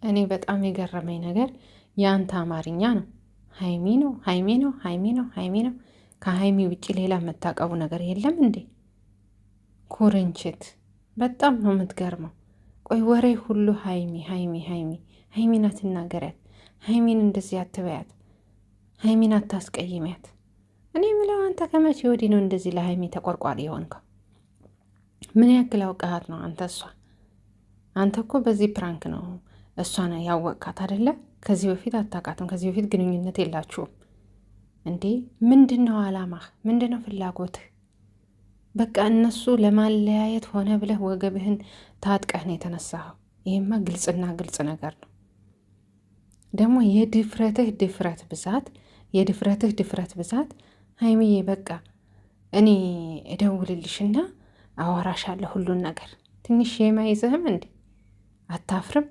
እኔ በጣም የገረመኝ ነገር የአንተ አማርኛ ነው። ሀይሚ ነው፣ ሀይሚ ነው፣ ሀይሚ ነው፣ ሀይሚ ነው። ከሀይሚ ውጭ ሌላ የምታቀቡ ነገር የለም እንዴ? ኩርንችት በጣም ነው የምትገርመው። ቆይ ወሬ ሁሉ ሀይሚ ሀይሚ ሀይሚ፣ ሀይሚን አትናገሪያት፣ ሀይሚን እንደዚህ አትበያት፣ ሀይሚን አታስቀይሚያት። እኔ የምለው አንተ ከመቼ ወዲህ ነው እንደዚህ ለሀይሚ ተቆርቋሪ የሆንከው? ምን ያክል አውቀሃት ነው አንተ? እሷ አንተ እኮ በዚህ prank ነው እሷን ያወቅካት አደለ? ከዚህ በፊት አታውቃትም። ከዚህ በፊት ግንኙነት የላችሁም እንዴ? ምንድን ነው አላማህ? ምንድን ነው ፍላጎትህ? በቃ እነሱ ለማለያየት ሆነ ብለህ ወገብህን ታጥቀህ ነው የተነሳኸው። ይሄማ ግልጽና ግልጽ ነገር ነው። ደግሞ የድፍረትህ ድፍረት ብዛት፣ የድፍረትህ ድፍረት ብዛት። ሀይሚዬ በቃ እኔ እደውልልሽና አወራሻለሁ ሁሉን ነገር። ትንሽ የማይዝህም እንዴ? አታፍርም?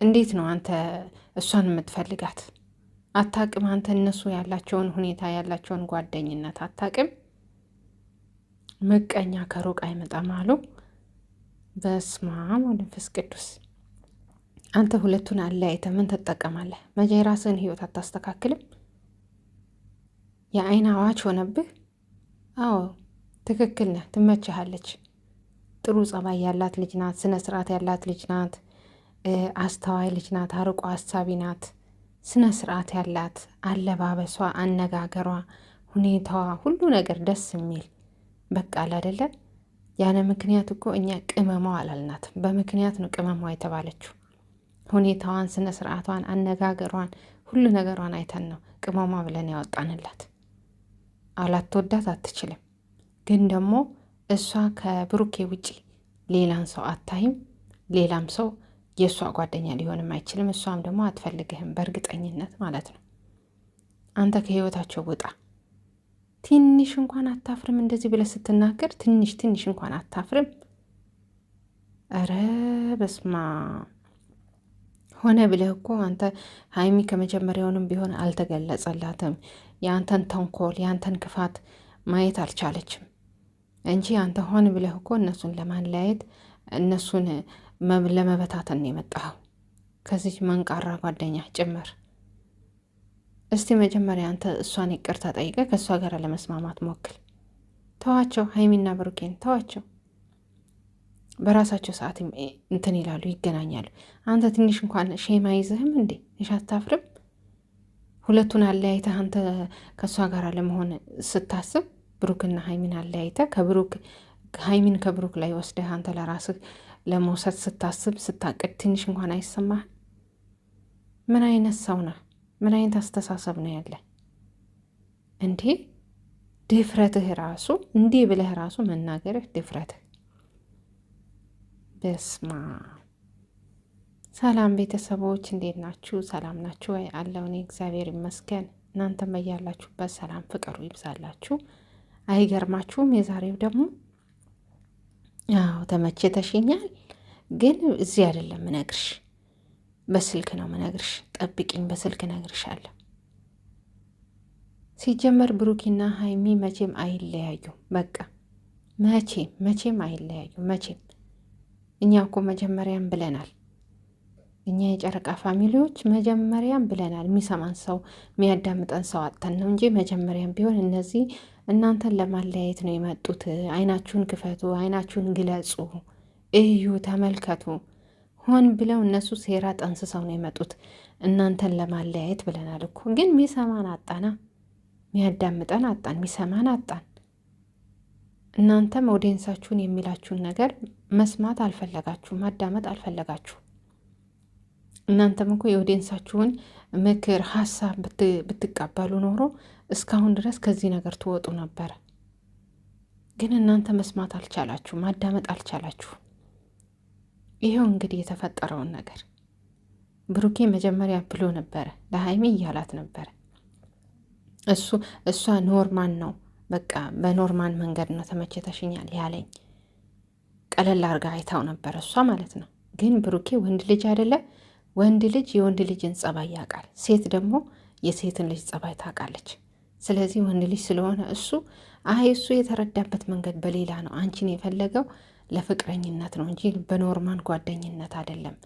እንዴት ነው አንተ እሷን የምትፈልጋት? አታቅም። አንተ እነሱ ያላቸውን ሁኔታ ያላቸውን ጓደኝነት አታቅም። ምቀኛ ከሩቅ አይመጣም አሉ። በስመ አብ ወመንፈስ ቅዱስ። አንተ ሁለቱን አለያይተህ ምን ትጠቀማለህ? መቼ የራስህን ህይወት አታስተካክልም? የአይን አዋጅ ሆነብህ። አዎ ትክክል ነህ። ትመችሃለች። ጥሩ ጸባይ ያላት ልጅ ናት። ስነ ስርዓት ያላት ልጅ ናት። አስተዋይ ልጅ ናት። አርቆ አሳቢ ናት። ስነ ስርዓት ያላት አለባበሷ፣ አነጋገሯ፣ ሁኔታዋ ሁሉ ነገር ደስ የሚል በቃ አላደለ። ያለ ምክንያት እኮ እኛ ቅመሟ አላልናት። በምክንያት ነው ቅመሟ የተባለችው። ሁኔታዋን፣ ስነ ስርዓቷን፣ አነጋገሯን፣ ሁሉ ነገሯን አይተን ነው ቅመሟ ብለን ያወጣንላት። አላትወዳት አትችልም። ግን ደግሞ እሷ ከብሩኬ ውጪ ሌላን ሰው አታይም። ሌላም ሰው የእሷ ጓደኛ ሊሆንም አይችልም። እሷም ደግሞ አትፈልግህም በእርግጠኝነት ማለት ነው። አንተ ከህይወታቸው ውጣ። ትንሽ እንኳን አታፍርም? እንደዚህ ብለህ ስትናገር ትንሽ ትንሽ እንኳን አታፍርም? ኧረ በስማ ሆነ ብለህ እኮ አንተ ሀይሚ ከመጀመሪያውንም ቢሆን አልተገለጸላትም። የአንተን ተንኮል የአንተን ክፋት ማየት አልቻለችም እንጂ አንተ ሆን ብለህ እኮ እነሱን ለማለያየት እነሱን ለመበታተን ነው የመጣኸው ከዚች መንቃራ ጓደኛ ጭምር። እስቲ መጀመሪያ አንተ እሷን ይቅርታ ጠይቀ ከእሷ ጋር ለመስማማት ሞክል። ተዋቸው፣ ሀይሚና ብሩኬን ተዋቸው። በራሳቸው ሰዓት እንትን ይላሉ፣ ይገናኛሉ። አንተ ትንሽ እንኳን shame አይዝህም እንዴ? እሺ አታፍርም? ሁለቱን አለያይተህ አንተ ከእሷ ጋር ለመሆን ስታስብ ብሩክና ሀይሚን አለያይተህ ከብሩክ ሀይሚን ከብሩክ ላይ ወስደህ አንተ ለራስህ ለመውሰድ ስታስብ ስታቅድ ትንሽ እንኳን አይሰማህ? ምን አይነት ሰው ነህ? ምን አይነት አስተሳሰብ ነው ያለ እንዴ? ድፍረትህ ራሱ እንዲህ ብለህ ራሱ መናገርህ ድፍረትህ። በስማ ሰላም ቤተሰቦች እንዴት ናችሁ? ሰላም ናችሁ ወይ? አለው እኔ እግዚአብሔር ይመስገን። እናንተም በያላችሁበት ሰላም ፍቅሩ ይብዛላችሁ። አይገርማችሁም? የዛሬው ደግሞ አዎ ተመችተሽኛል፣ ግን እዚህ አይደለም ምነግርሽ፣ በስልክ ነው ምነግርሽ። ጠብቂኝ፣ በስልክ እነግርሻለሁ። ሲጀመር ብሩኪና ሀይሚ መቼም አይለያዩም። በቃ መቼም መቼም አይለያዩም። መቼም እኛ እኮ መጀመሪያም ብለናል። እኛ የጨረቃ family ዎች መጀመሪያም ብለናል። የሚሰማን ሰው የሚያዳምጠን ሰው አጥተን ነው እንጂ መጀመሪያም ቢሆን እነዚህ እናንተን ለማለያየት ነው የመጡት። አይናችሁን ክፈቱ፣ አይናችሁን ግለጹ፣ እዩ፣ ተመልከቱ። ሆን ብለው እነሱ ሴራ ጠንስሰው ነው የመጡት እናንተን ለማለያየት ብለናል እኮ። ግን ሚሰማን አጣና፣ ሚያዳምጠን አጣን፣ ሚሰማን አጣን። እናንተም audience ኣችሁን የሚላችሁን ነገር መስማት አልፈለጋችሁ፣ ማዳመጥ አልፈለጋችሁ። እናንተም እኮ የ audience ኣችሁን ምክር ሀሳብ ብትቀበሉ ኖሮ እስካሁን ድረስ ከዚህ ነገር ትወጡ ነበረ። ግን እናንተ መስማት አልቻላችሁ፣ ማዳመጥ አልቻላችሁ። ይኸው እንግዲህ የተፈጠረውን ነገር ብሩኬ መጀመሪያ ብሎ ነበረ ለሀይሚ እያላት ነበረ። እሱ እሷ normal ነው በቃ በ normal መንገድ ነው ተመችተሽኛል ያለኝ። ቀለል አርጋ አይታው ነበር እሷ ማለት ነው። ግን ብሩኬ ወንድ ልጅ አይደለ? ወንድ ልጅ የወንድ ልጅን ጸባይ ያውቃል። ሴት ደግሞ የሴትን ልጅ ጸባይ ታውቃለች። ስለዚህ ወንድ ልጅ ስለሆነ እሱ አይ እሱ የተረዳበት መንገድ በሌላ ነው። አንቺን የፈለገው ለፍቅረኝነት ነው እንጂ በ normal ጓደኝነት አይደለም።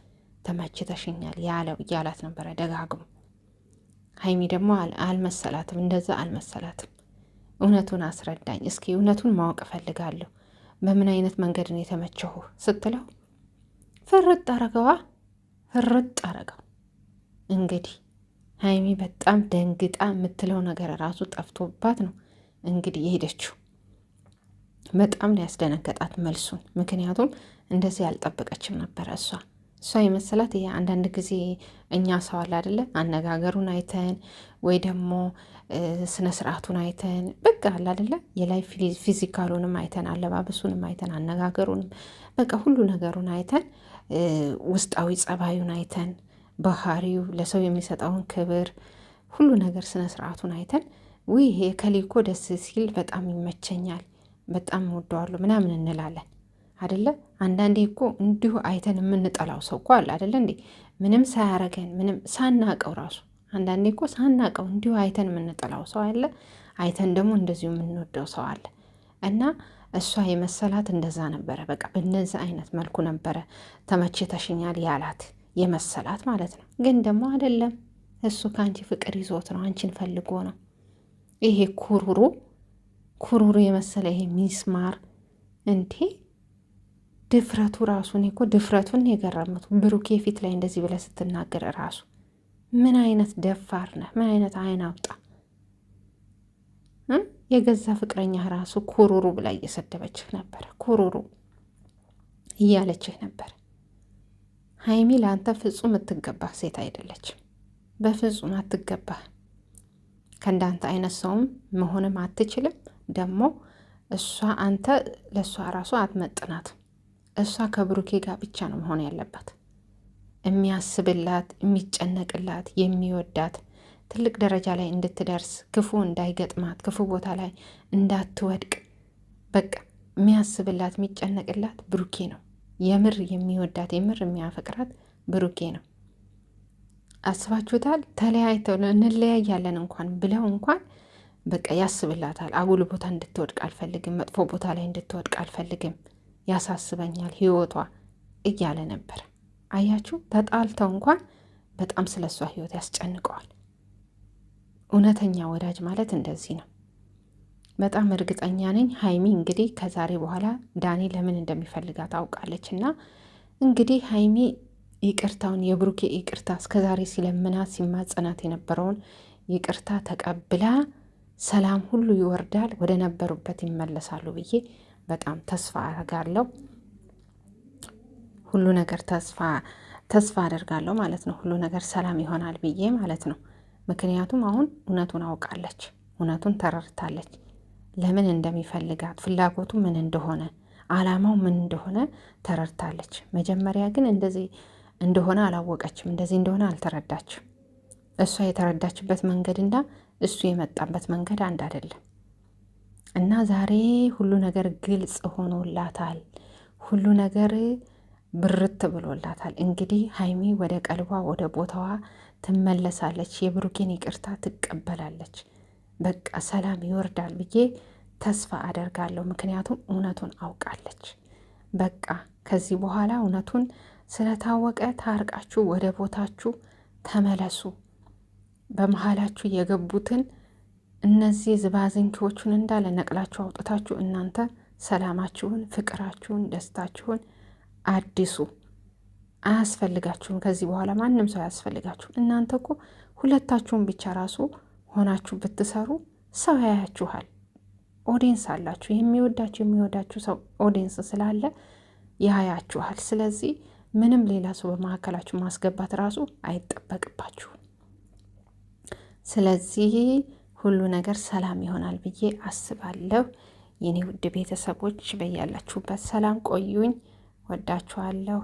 ተመችተሽኛል ያለው እያላት ነበረ ደጋግሞ። ሀይሚ ደግሞ አልመሰላትም፣ እንደዛ አልመሰላትም። እውነቱን አስረዳኝ እስኪ እውነቱን ማወቅ እፈልጋለሁ፣ በምን አይነት መንገድ ነው የተመቸሁ ስትለው ፍርጥ አረገዋ፣ ፍርጥ አረገው። እንግዲህ ሀይሚ በጣም ደንግጣ የምትለው ነገር ራሱ ጠፍቶባት ነው እንግዲህ የሄደችው። በጣም ነው ያስደነገጣት መልሱን። ምክንያቱም እንደዚህ ያልጠበቀችም ነበረ እሷ እሷ የመሰላት ይሄ አንዳንድ ጊዜ እኛ ሰው አለ አደለ አነጋገሩን አይተን ወይ ደግሞ ስነ ስርዓቱን አይተን በቃ አለ አደለ የላይ physical ኡንም አይተን አለባበሱንም አይተን አነጋገሩንም በቃ ሁሉ ነገሩን አይተን ውስጣዊ ጸባዩን አይተን ባህሪው ለሰው የሚሰጠውን ክብር ሁሉ ነገር ስነ ስርዓቱን አይተን ውይ ይሄ እከሌ እኮ ደስ ሲል በጣም ይመቸኛል፣ በጣም እወደዋለሁ ምናምን እንላለን አደለ? አንዳንዴ እኮ እንዲሁ አይተን የምንጠላው ሰው እኮ አለ አደለ እንዴ? ምንም ሳያረገን ምንም ሳናቀው ራሱ አንዳንዴ እኮ ሳናቀው እንዲሁ አይተን የምንጠላው ሰው አለ። አይተን ደግሞ እንደዚሁ የምንወደው ሰው አለ። እና እሷ የመሰላት እንደዛ ነበረ። በቃ በነዚ አይነት መልኩ ነበረ ተመችተሽኛል ያላት የመሰላት ማለት ነው። ግን ደግሞ አይደለም። እሱ ከአንቺ ፍቅር ይዞት ነው፣ አንቺን ፈልጎ ነው። ይሄ ኩሩሩ ኩሩሩ የመሰለ ይሄ ሚስማር እንዴ! ድፍረቱ ራሱ እኔ እኮ ድፍረቱን የገረመቱ ብሩኬ ፊት ላይ እንደዚህ ብለህ ስትናገር ራሱ ምን አይነት ደፋር ነህ? ምን አይነት አይን አውጣ! የገዛ ፍቅረኛ ራሱ ኩሩሩ ብላ እየሰደበችህ ነበረ። ኩሩሩ እያለችህ ነበር። ሀይሚ ለአንተ ፍጹም የምትገባህ ሴት አይደለችም። በፍጹም አትገባህ። ከእንዳንተ አይነት ሰውም መሆንም አትችልም። ደግሞ እሷ አንተ ለእሷ ራሱ አትመጥናት። እሷ ከብሩኬ ጋር ብቻ ነው መሆን ያለባት። የሚያስብላት፣ የሚጨነቅላት፣ የሚወዳት ትልቅ ደረጃ ላይ እንድትደርስ ክፉ እንዳይገጥማት፣ ክፉ ቦታ ላይ እንዳትወድቅ በቃ የሚያስብላት የሚጨነቅላት ብሩኬ ነው። የምር የሚወዳት የምር የሚያፈቅራት ብሩኬ ነው። አስባችሁታል? ተለያይተው እንለያያለን እንኳን ብለው እንኳን በቃ ያስብላታል። አጉል ቦታ እንድትወድቅ አልፈልግም፣ መጥፎ ቦታ ላይ እንድትወድቅ አልፈልግም፣ ያሳስበኛል ህይወቷ እያለ ነበር። አያችሁ፣ ተጣልተው እንኳን በጣም ስለ እሷ ህይወት ያስጨንቀዋል። እውነተኛ ወዳጅ ማለት እንደዚህ ነው። በጣም እርግጠኛ ነኝ ሀይሚ እንግዲህ ከዛሬ በኋላ ዳኒ ለምን እንደሚፈልጋት ታውቃለች። እና እንግዲህ ሀይሚ ይቅርታውን የብሩኬ ይቅርታ እስከዛሬ ሲለምናት ሲማጸናት የነበረውን ይቅርታ ተቀብላ ሰላም ሁሉ ይወርዳል፣ ወደ ነበሩበት ይመለሳሉ ብዬ በጣም ተስፋ አደርጋለሁ። ሁሉ ነገር ተስፋ ተስፋ አደርጋለሁ ማለት ነው። ሁሉ ነገር ሰላም ይሆናል ብዬ ማለት ነው። ምክንያቱም አሁን እውነቱን አውቃለች፣ እውነቱን ተረድታለች። ለምን እንደሚፈልጋት ፍላጎቱ ምን እንደሆነ አላማው ምን እንደሆነ ተረድታለች። መጀመሪያ ግን እንደዚህ እንደሆነ አላወቀችም፣ እንደዚህ እንደሆነ አልተረዳችም። እሷ የተረዳችበት መንገድና እሱ የመጣበት መንገድ አንድ አይደለም እና ዛሬ ሁሉ ነገር ግልጽ ሆኖላታል። ሁሉ ነገር ብርት ብሎላታል። እንግዲህ ሀይሚ ወደ ቀልቧ ወደ ቦታዋ ትመለሳለች። የብሩኬን ይቅርታ ትቀበላለች። በቃ ሰላም ይወርዳል ብዬ ተስፋ አደርጋለሁ። ምክንያቱም እውነቱን አውቃለች። በቃ ከዚህ በኋላ እውነቱን ስለታወቀ ታርቃችሁ ወደ ቦታችሁ ተመለሱ። በመሀላችሁ የገቡትን እነዚህ ዝባዝንኪዎቹን እንዳለ ነቅላችሁ አውጥታችሁ እናንተ ሰላማችሁን፣ ፍቅራችሁን፣ ደስታችሁን አዲሱ። አያስፈልጋችሁም። ከዚህ በኋላ ማንም ሰው አያስፈልጋችሁም። እናንተ እኮ ሁለታችሁን ብቻ ራሱ ሆናችሁ ብትሰሩ ሰው ያያችኋል። audience አላችሁ። የሚወዳችሁ የሚወዳችሁ ሰው audience ስላለ ያያችኋል። ስለዚህ ምንም ሌላ ሰው በመካከላችሁ ማስገባት ራሱ አይጠበቅባችሁም። ስለዚህ ሁሉ ነገር ሰላም ይሆናል ብዬ አስባለሁ። የኔ ውድ ቤተሰቦች በያላችሁበት ሰላም ቆዩኝ። ወዳችኋለሁ።